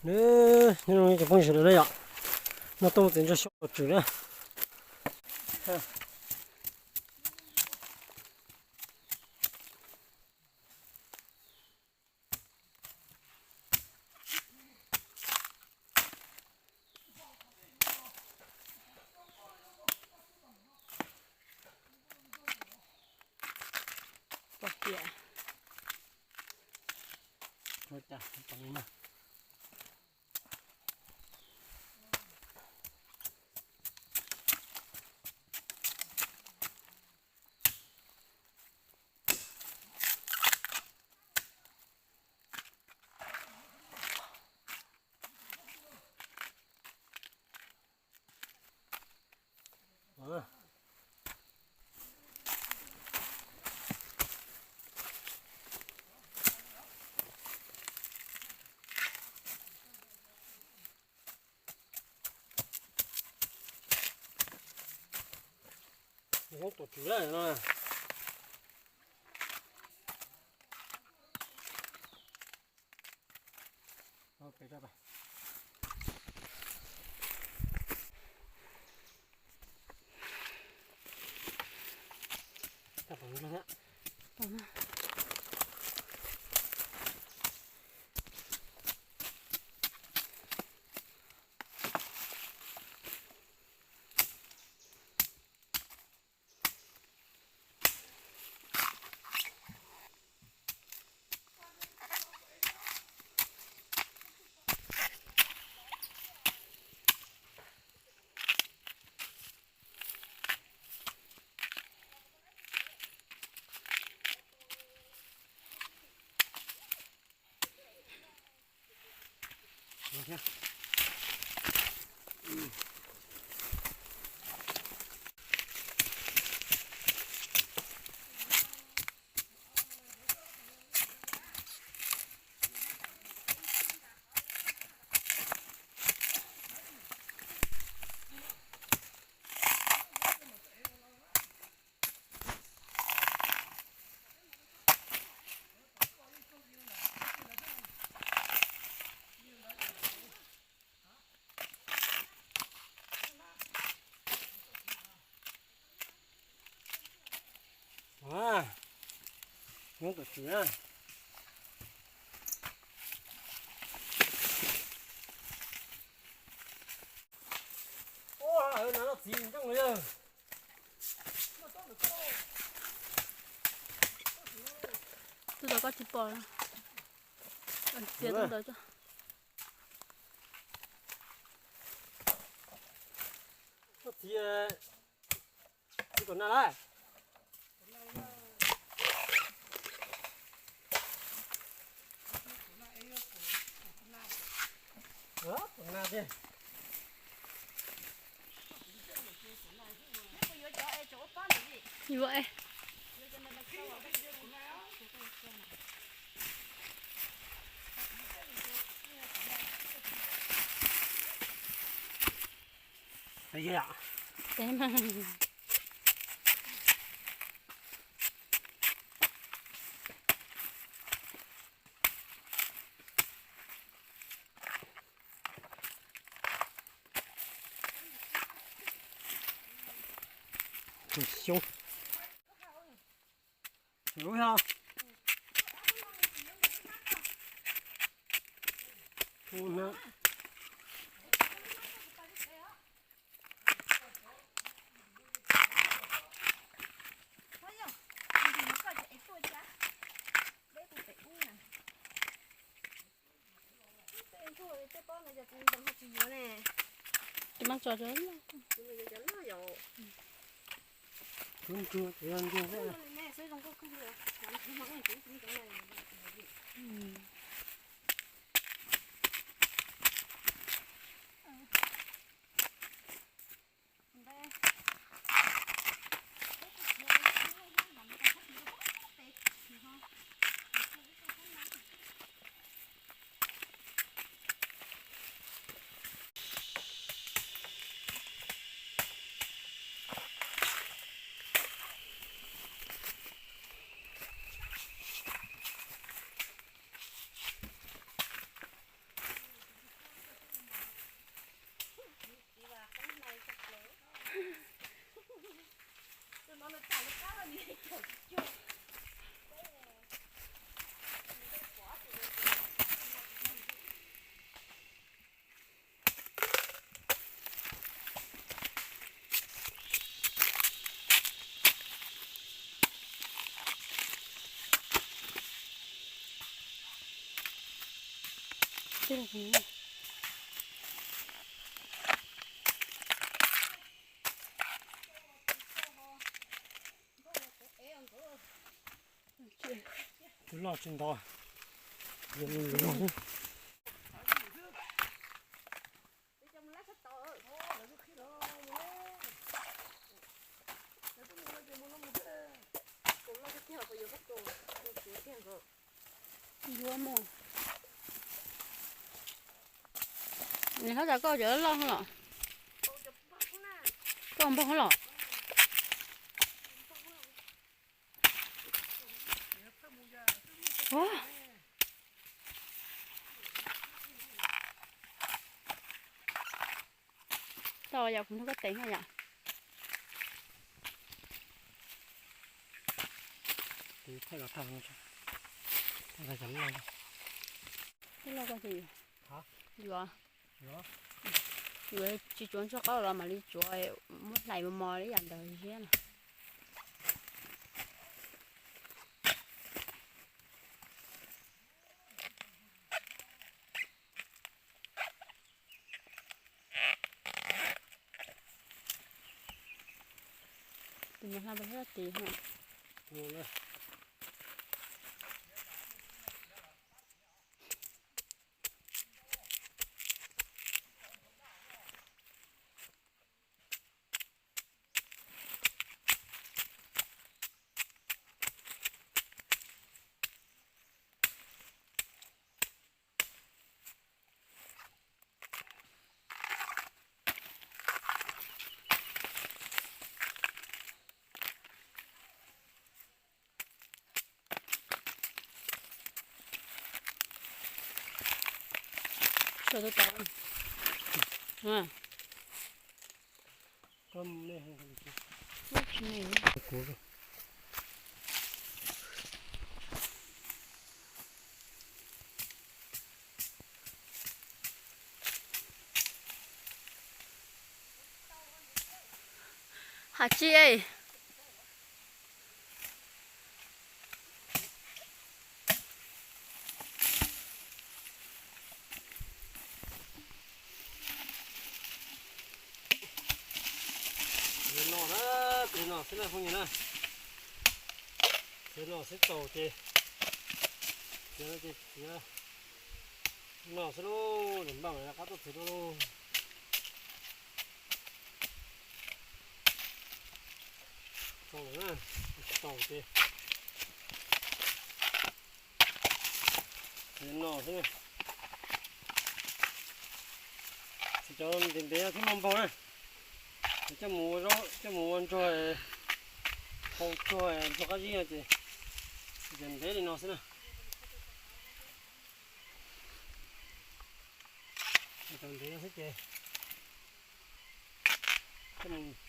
Nws, nyob zoo cov phooj ywg sawv daws na yom, no tuaj mus txiav ntsuag xyoob tom tswm na. Pom tias Hoob tom tswv lawm no. Nyob tom tswv na. Ua, no txiv ntsooj lawm. Tus ntawd koj tsis pom, txiav tus ntawd tso. Koj txiv, txiv tom na lawm. Tom na tiag. Yuav es. Peb mas. Xyoob. Tsis maj tso rau. Tus loj tsis ntau. Yuav mus. Nws hlob tas koj cov loj los? Koj npog los? Tau yom, kuv nrog koj tev na yom. Thaij los tag, thaij los tag. Tij laug koj ces yuav, yuav, yuav tsis tsuav ntsuag qaub los mam li tsuav, muab hlais mos mos li yam ntawd ziab na. Tus mos hla pas hab tis ha. Sua tau tau. Hais tsi es? Txiav no na, txiav no xwb na phooj ywg na. Txiav no xwb txaus ces, txiav no ces txiav no xwb lauj, npaj mas rov qab tuaj txiav dua lauj. Txaus lawm na, tsis txaus ces txiav no xwb na. Txiav cov ntev ntev thiab muaj npaug na, coj mus ua zaub, coj mus ua ntsuag, hau tsuag ntsuag qab zib no ces txiav ntev li no xwb na. Txiav ntev xwb ces coj mus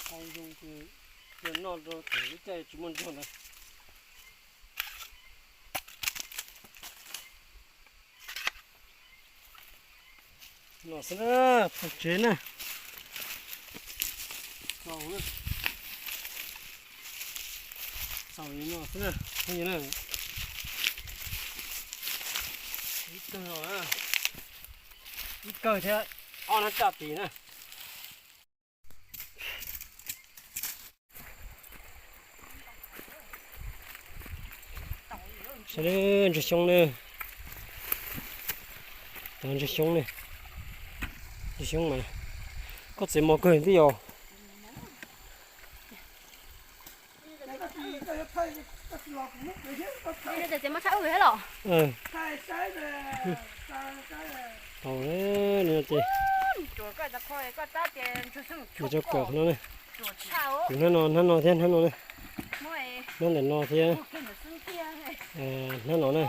hau zoo ces noj rau thaum lub caij tsis muaj ntsuag ntawd. No xwb na, pov tsev na. Txaus na. Txaus li no xwb na, phooj ywg na. Ib kawg, ib kawg thiab ob hnab tsaj tis na. Saib ntsuag xyoob na, ntsuag xyoob ne, ntsuag xyoob mas koj txiav mos kawg thiab yom. Tau, nws tso kom no ne, tus hnab no, hnab no thiab hnab no ne, hnab ntawm no thiab, hnab no na.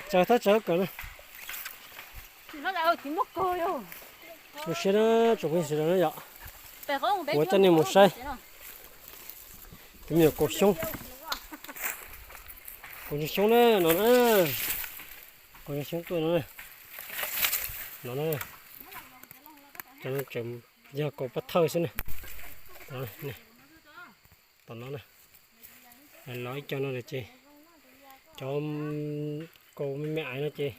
Tsaws thab tsaws kawm na. Zoo siab na tsoom phooj ywg sawv daws na yom. Kuv coj nej mus saib tus me nyuam kaus xyoob, kaus ntsuag xyoob na no na, kaus ntsuag xyoob tuaj no na, no na, cov no tseem yog kaus pov thawj xwb na. Tom no na, los ib co no ces cov Kaus me me ais no ces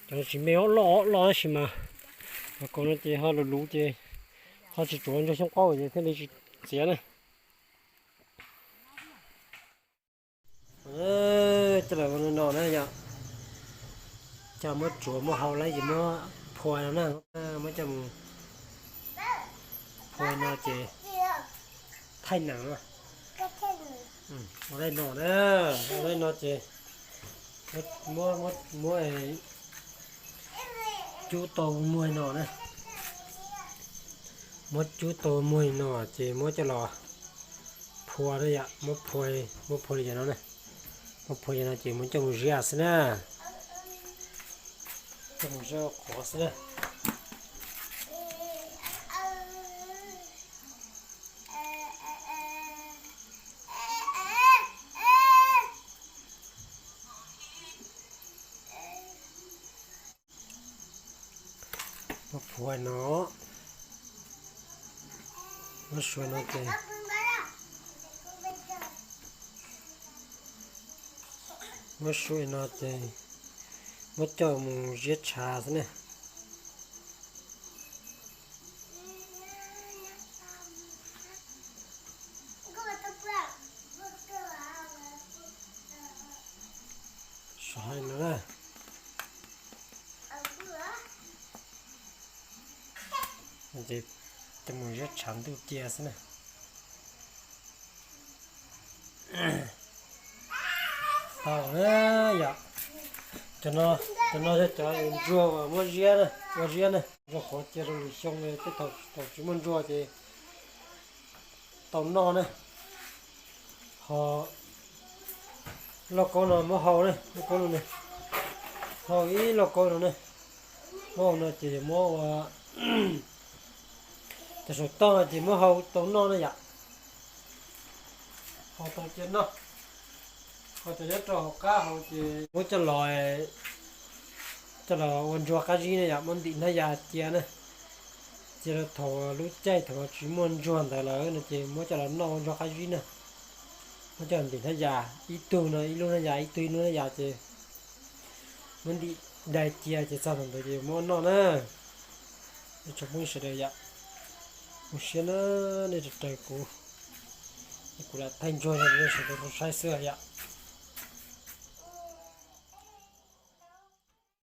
cov tsis me loj loj tab sis mas cov kaus no ces ho luv luv ces ho tsis tsuav ntsuag xyoob qaub ces thiaj li tsis txiav na. Coj los ua no na yom, coj muab tsuav muab hau lawm ces muab phua no na, muab coj mus phua no ces thaij nees. Ua daim no na, ua daim no ces muab, muab cub tau muag no na, muab cub tau muag no ces muab coj los phua na yom, muab phua, muab phua li yam no na, muab phua li no ces muab coj mus ziab xwb na, coj mus ziab qhuav xwb na. Muab phua no, muab suav no ces, muab suav no ces muab coj mus ziab tshav xwb na. Saib no na. Ces coj mus ziab tshav ntuj cia xwb na. Tau na yom. Cov no, cov no yog cov ntsuag uas muab ziab na, ua ziab na. Ntsuag qhuav cia rau lwm xyoo, tej thaum tsis muaj ntsuag ces tau noj na. Ho lauj kaub no muab hau na, lauj kaub no na, hau ib lauj kaub no na. Muab hau no ces muab ua, cov saum toj no ces muab hau tau noj na yom. Hau tau cia noj. Ho cov nyob rau hauv qab hauv ces muab coj los, coj los ua ntsuag qab zib na yom, muab ntim hnab yas cia na. Cia rau thaum lub caij thaum tsis muaj ntsuag ntawd lawm no ces muab coj los noj ua ntsuag qab zib na. Muab coj los ntim hnab yas ib tug no ib lub hnab yas, ib tug ib lub hnab yas ces muab ntim dai cia ces txog thaum ntawd ces muab noj na. Ib tsoom phooj ywg sawv daws yom, zoo siab na, nej raws kuv, kuv lam thaij ntsuag rau nej sawv daws tau saib xwb yom.